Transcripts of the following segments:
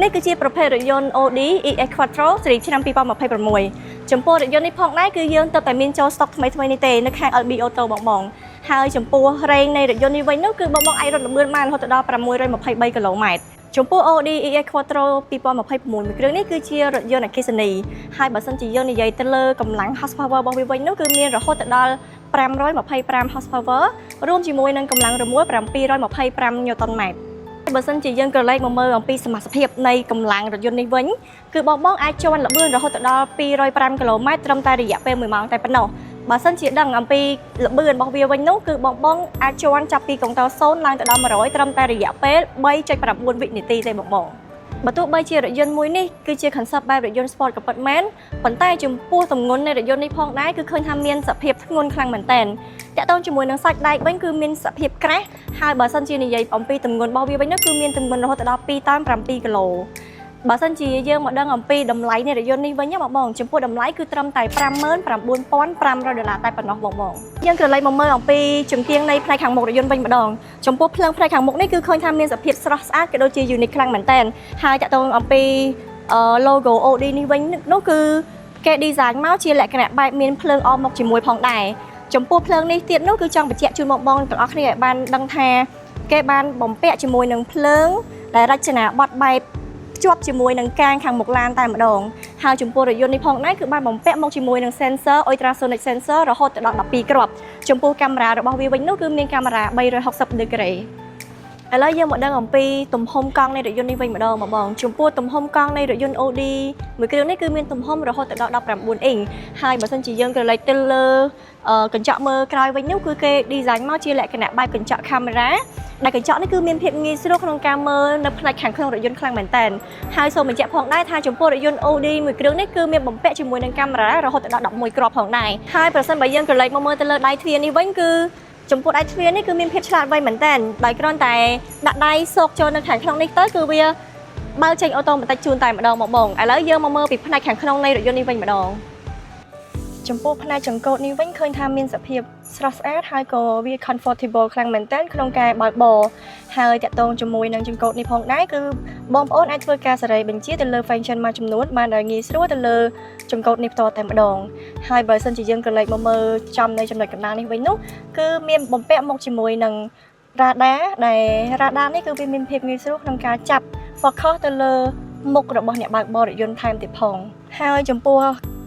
នេះគឺជាប្រភេទរថយន្ត Audi ES Quattro ស៊េរីឆ្នាំ2026ចំពោះរថយន្តនេះផងដែរគឺយើងទើបតែមានចូលស្តុកថ្មីថ្មីនេះទេនៅខាង LB Auto បងបងហើយចំពោះរែងនៃរថយន្តនេះវិញនោះគឺបងបងអាចរត់ល្បឿនបានរហូតដល់623គីឡូម៉ែត្រចំពោះ Audi ES Quattro 2026មួយគ្រឿងនេះគឺជារថយន្តអគ្គិសនីហើយបើសិនជាយើងនិយាយទៅលើកម្លាំង horsepower របស់វាវិញនោះគឺមានរហូតដល់525 horsepower រួមជាមួយនឹងកម្លាំងរមួល725 Newton ម៉ែត្របើសិនជាយើងក្រឡេកមកមើលអំពីសមាសភាពនៃកម្លាំងរថយន្តនេះវិញគឺបងបងអាចជាន់ល្បឿនរហូតដល់205គីឡូម៉ែត្រត្រឹមតែរយៈពេល1ម៉ោងតែប៉ុណ្ណោះបើសិនជាដឹងអំពីល្បឿនរបស់វាវិញនោះគឺបងបងអាចជាន់ចាប់ពីកុងទ័រ0ឡើងទៅដល់100ត្រឹមតែរយៈពេល3.9វិនាទីទេបងបងបើទោះបីជារថយន្តមួយនេះគឺជា concept បែបរថយន្ត sport ក៏ពិតមែនប៉ុន្តែចំពោះទម្ងន់នៃរថយន្តនេះផងដែរគឺឃើញថាមានសភាពធ្ងន់ខ្លាំងមែនទែនតាក់ទងជាមួយនឹងសាច់ដែកវិញគឺមានសភាពក្រាស់ហើយបើសិនជានិយាយអំពីទម្ងន់របស់វាវិញនោះគឺមានទម្ងន់រហូតដល់2តោន7គីឡូបើសិនជាយើងមកដឹងអំពីតម្លៃនៃរថយន្តនេះវិញណាបងបងចំពោះតម្លៃគឺត្រឹមតែ59,500ដុល្លារតែប៉ុណ្ណោះបងបងយើងក្រឡេកមកមើលអំពីចង្គៀងនៃផ្នែកខាងមុខរថយន្តវិញម្ដងចំពោះភ្លើងផ្នែកខាងមុខនេះគឺឃើញថាមានសភាពស្រស់ស្អាតក៏ដូចជា unique ខ្លាំងមែនទែនហើយតាក់ទងអំពី logo Audi នេះវិញនោះគឺគេ design មកជាលក្ខណៈបែបមានភ្លើងអមមកជាមួយផងដែរចំពោះភ្លើងនេះទៀតនោះគឺចង់បញ្ជាក់ជូនបងបងទាំងអស់គ្នាឲ្យបានដឹងថាគេបានបំពាក់ជាមួយនឹងភ្លើងដែលរចនាបថបែបភ្ជាប់ជាមួយនឹងកាងខាងមុខឡានតែម្ដងហើយចំពោះរថយន្តនេះផងដែរគឺបានបំពាក់មកជាមួយនឹង sensor ultrasonic sensor រហូតដល់12គ្រាប់ចំពោះកាមេរ៉ារបស់វាវិញនោះគឺមានកាមេរ៉ា360 degree ឥឡូវយើងមកដឹងអំពីទំហំកង់នៃរថយន្តនេះវិញម្ដងបងបងចំពោះទំហំកង់នៃរថយន្ត Audi មួយគ្រឿងនេះគឺមានទំហំរហូតដល់19អ៊ីងហើយបើសិនជាយើងក្រឡេកទៅលើកញ្ចក់មើលក្រោយវិញនោះគឺគេ design មកជាលក្ខណៈបែបកញ្ចក់កាមេរ៉ាដែលកញ្ចក់នេះគឺមានភាពងាយស្រួលក្នុងការមើលនៅផ្នែកខាងក្នុងរថយន្តខ្លាំងមែនទែនហើយសូមបញ្ជាក់ផងដែរថាចំពោះរថយន្ត Audi មួយគ្រឿងនេះគឺមានបំពាក់ជាមួយនឹងកាមេរ៉ារហូតដល់11គ្រាប់ផងដែរហើយប្រសិនបើយើងក្រឡេកមកមើលទៅលើដៃទ្វារនេះវិញគឺចំពោះដៃទ្វារនេះគឺមានភាពឆ្លាតវៃមែនទែនដោយគ្រាន់តែដាក់ដៃស៊កចូលនៅខាងក្នុងនេះទៅគឺវាបើកចេញ automatic ជូនតែម្ដងមកបងឥឡូវយើងមកមើលពីផ្នែកខាងក្នុងនៃរថយន្តនេះវិញម្ដងចំពោះផ្នែកចង្កូតនេះវិញឃើញថាមានសភាពស្រស់ស្អាតហើយក៏វា comfortable ខ្លាំងមែនទែនក្នុងការបើកបរហើយតាក់ទងជាមួយនឹងចង្កូតនេះផងដែរគឺបងប្អូនអាចធ្វើការសេរីបញ្ជាទៅលើ function មួយចំនួនបានដោយងាយស្រួលទៅលើចង្កូតនេះផ្ទាល់តែម្ដងហើយបើសិនជាយើងក្រឡេកមកមើលចំនៅចំណុចកណ្ដាលនេះវិញនោះគឺមានបំពាក់មកជាមួយនឹង radar ដែល radar នេះគឺវាមានភាពងាយស្រួលក្នុងការចាប់ focus ទៅលើមុខរបស់អ្នកបើកបររថយន្តថែមទៀតផងហើយចំពោះ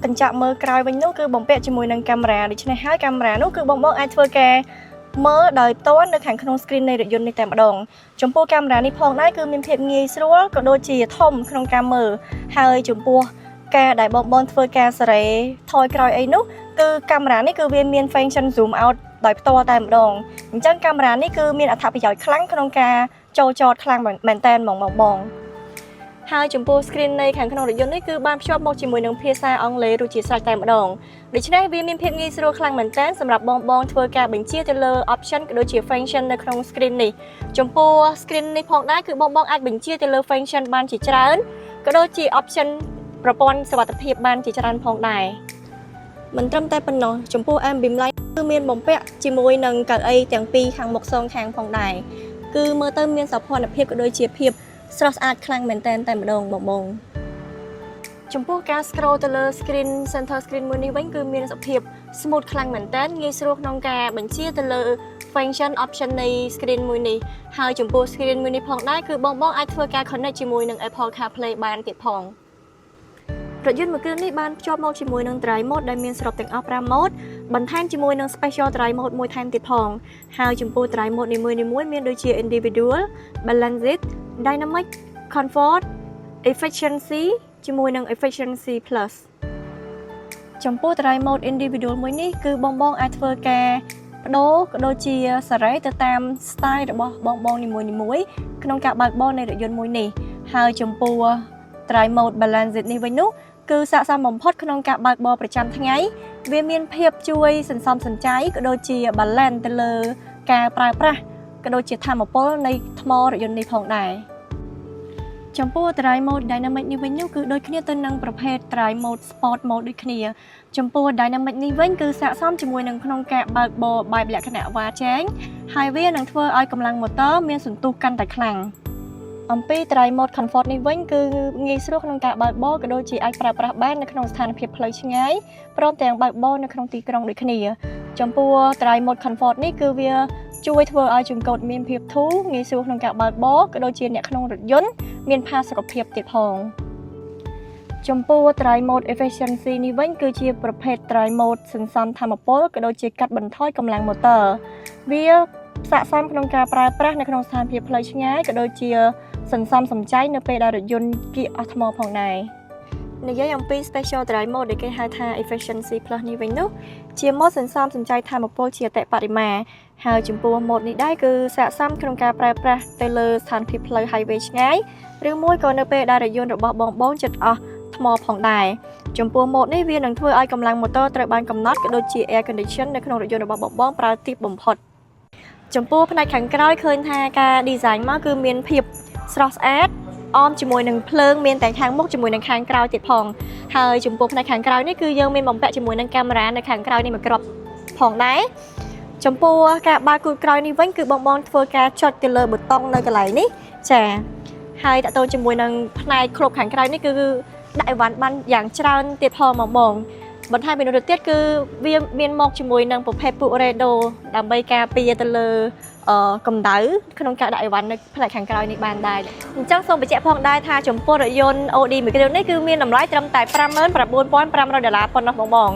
កញ្ចក់មើលក្រោយវិញនោះគឺបំពាក់ជាមួយនឹងកាមេរ៉ាដូច្នេះហើយកាមេរ៉ានោះគឺបងបងអាចធ្វើការមើលដោយផ្ទាល់នៅខាងក្នុង screen នៃរថយន្តនេះតែម្ដងចំពោះកាមេរ៉ានេះផងដែរគឺមានភាពងាយស្រួលក៏ដូចជាធំក្នុងការមើលហើយចំពោះការដែលបងបងធ្វើការសេរីថយក្រោយអីនោះគឺកាមេរ៉ានេះគឺវាមាន function zoom out ដោយផ្ទាល់តែម្ដងអញ្ចឹងកាមេរ៉ានេះគឺមានអត្ថប្រយោជន៍ខ្លាំងក្នុងការចូលចតខ្លាំងមែនតើហ្មងបងបងហើយចំពោះ screen នៃខាងក្នុងរថយន្តនេះគឺបានភ្ជាប់មកជាមួយនឹងភាសាអង់គ្លេសរួចជាស្រេចតែម្ដងដូច្នេះវាមានភាពងាយស្រួលខ្លាំងមែនទែនសម្រាប់បងបងធ្វើការបញ្ជាទៅលើ option ក៏ដូចជា function នៅក្នុង screen នេះចំពោះ screen នេះផងដែរគឺបងបងអាចបញ្ជាទៅលើ function បានជាច្រើនក៏ដូចជា option ប្រព័ន្ធសុវត្ថិភាពបានជាច្រើនផងដែរមិនត្រឹមតែប៉ុណ្ណោះចំពោះ ambient light គឺមានបំពាក់ជាមួយនឹងកៅអីទាំងពីរខាងមុខសងខាងផងដែរគឺមើលទៅមានសោភ័ណភាពក៏ដូចជាភាពស្រស់ស្អាតខ្លាំងមែនទែនតែម្ដងបងបងចំពោះការ scroll ទៅលើ screen center screen មួយនេះវិញគឺមានសភាព smooth ខ្លាំងមែនទែនងាយស្រួលក្នុងការបញ្ជាទៅលើ function option នៃ screen មួយនេះហើយចំពោះ screen មួយនេះផងដែរគឺបងបងអាចធ្វើការ connect ជាមួយនឹង Apple CarPlay បានទៀតផងរថយន្តមួយគ្រឿងនេះបានភ្ជាប់មកជាមួយនឹង Drive Mode ដែលមានសរុបទាំងអស់5 mode បន្ថែមជាមួយនឹង Special Drive Mode មួយថែមទៀតផងហើយចំពោះ Drive Mode នីមួយៗមានដូចជា Individual, Balanced, Dynamic, Comfort, Efficiency ជាមួយនឹង Efficiency Plus ចំពោះ Drive Mode Individual មួយនេះគឺបងបងអាចធ្វើការបដូរក៏ដូចជាសេរីទៅតាម style របស់បងបងនីមួយៗក្នុងការបើកបរនៃរថយន្តមួយនេះហើយចំពោះ Drive Mode Balanced នេះវិញនោះគឺស័ក្តិសមបំផុតក្នុងការបើកបរប្រចាំថ្ងៃវាមានភាពជួយសន្សំសំចៃក៏ដូចជា balance ទៅលើការប្រើប្រាស់ក៏ដូចជាថាមពលនៃថ្មរថយន្តនេះផងដែរចំពោះ Drive Mode Dynamic នេះវិញនោះគឺដូចគ្នាទៅនឹងប្រភេទ Drive Mode Sport Mode ដូចគ្នាចំពោះ Dynamic នេះវិញគឺស័ក្តិសមជាមួយនឹងក្នុងការបើកបរបែបលក្ខណៈវ៉ាជែងហើយវានឹងធ្វើឲ្យកម្លាំងម៉ូទ័រមានសន្ទុះកាន់តែខ្លាំង។ អំពី Drive Mode Comfort នេះវិញគឺងាយស្រួលក្នុងការបើកបរក៏ដូចជាអាចប្រើប្រាស់បាននៅក្នុងស្ថានភាពផ្លូវឆ្ងាយព្រមទាំងបើកបរនៅក្នុងទីក្រុងដូចគ្នាចំពោះ Drive Mode Comfort នេះគឺវាជួយធ្វើឲ្យចង្កូតមានភាពធូរងាយស្រួលក្នុងការបើកបរក៏ដូចជាអ្នកក្នុងរថយន្តមានផាសុកភាពទៀតផងចំពោះ Drive Mode Efficiency នេះវិញគឺជាប្រភេទ Drive Mode សន្សំថាមពលក៏ដូចជាកាត់បន្ថយកម្លាំងម៉ូទ័រវាស័ក្តិសមក្នុងការប្រើប្រាស់នៅក្នុងស្ថានភាពផ្លូវឆ្ងាយក៏ដូចជាសន្សំសំចៃនៅពេលដែលរថយន្តគៀកអស់ថ្មផងដែរនិយាយអំពី Special Drive Mode ដែលគេហៅថា Efficiency Plus នេះវិញនោះជា mode សន្សំសំចៃថាមពលជាអតិបរិមាហើយចំពោះ mode នេះដែរគឺស័ក្តិសមក្នុងការប្រើប្រាស់ទៅលើស្ថានភាពផ្លូវ highway ឆ្ងាយឬមួយក៏នៅពេលដែលរថយន្តរបស់បងបងជិតអស់ថ្មផងដែរចំពោះ mode នេះវានឹងធ្វើឲ្យកម្លាំងម៉ូទ័រត្រូវបានកំណត់ក៏ដូចជា air condition នៅក្នុងរថយន្តរបស់បងបងប្រើទាបបំផុតចំពោះផ្នែកខាងក្រោយឃើញថាការ design មកគឺមានភាពស្រស់ស្អាតអមជាមួយនឹងភ្លើងមានតែខាងមុខជាមួយនឹងខាងក្រោយទៀតផងហើយចំពោះផ្នែកខាងក្រោយនេះគឺយើងមានបំពាក់ជាមួយនឹងកាមេរ៉ានៅខាងក្រោយនេះមួយគ្រាប់ផងដែរចំពោះការបើកគូទក្រោយនេះវិញគឺបងបងធ្វើការចុចទៅលើប៊ូតុងនៅកន្លែងនេះចាហើយតទៅជាមួយនឹងផ្នែកក្របខាងក្រោយនេះគឺដាក់អីវ៉ាន់បានយ៉ាងច្រើនទៀតផងបងបងបន្ថែមពីនោះទៅទៀតគឺវាមានមកជាមួយនឹងប្រភេទពួក Rado ដើម្បីការពារទៅលើអឺកម្ដៅក្នុងការដាក់អីវ៉ាន់នៅផ្នែកខាងក្រោយនេះបានដែរអញ្ចឹងសូមបញ្ជាក់ផងដែរថាចំពោះរថយន្ត Audi មួយគ្រឿងនេះគឺមានតម្លៃត្រឹមតែ59,500ដុល្លារប៉ុណ្ណោះបងបង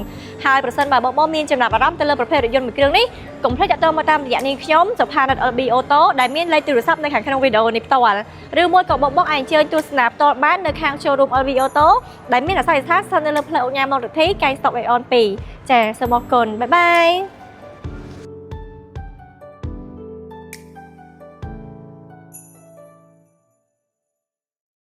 ហើយប្រសិនបើបងបងមានចំណាប់អារម្មណ៍ទៅលើប្រភេទរថយន្តមួយគ្រឿងនេះកុំភ្លេចទាក់ទងមកតាមរយៈនាងខ្ញុំសុផានិត LB Auto ដែលមានលេខទូរស័ព្ទនៅខាងក្នុងវីដេអូនេះផ្ទាល់ឬមួយក៏បងបងអាចអញ្ជើញទស្សនាផ្ទាល់បាននៅខាង showroom LB Auto ដែលមានអាសយដ្ឋានស្ថិតនៅលើផ្លូវឧកញ៉ាម៉ុងឫទ្ធីកែងស្តុក AEON 2ចាសូមអរគុណ bye bye.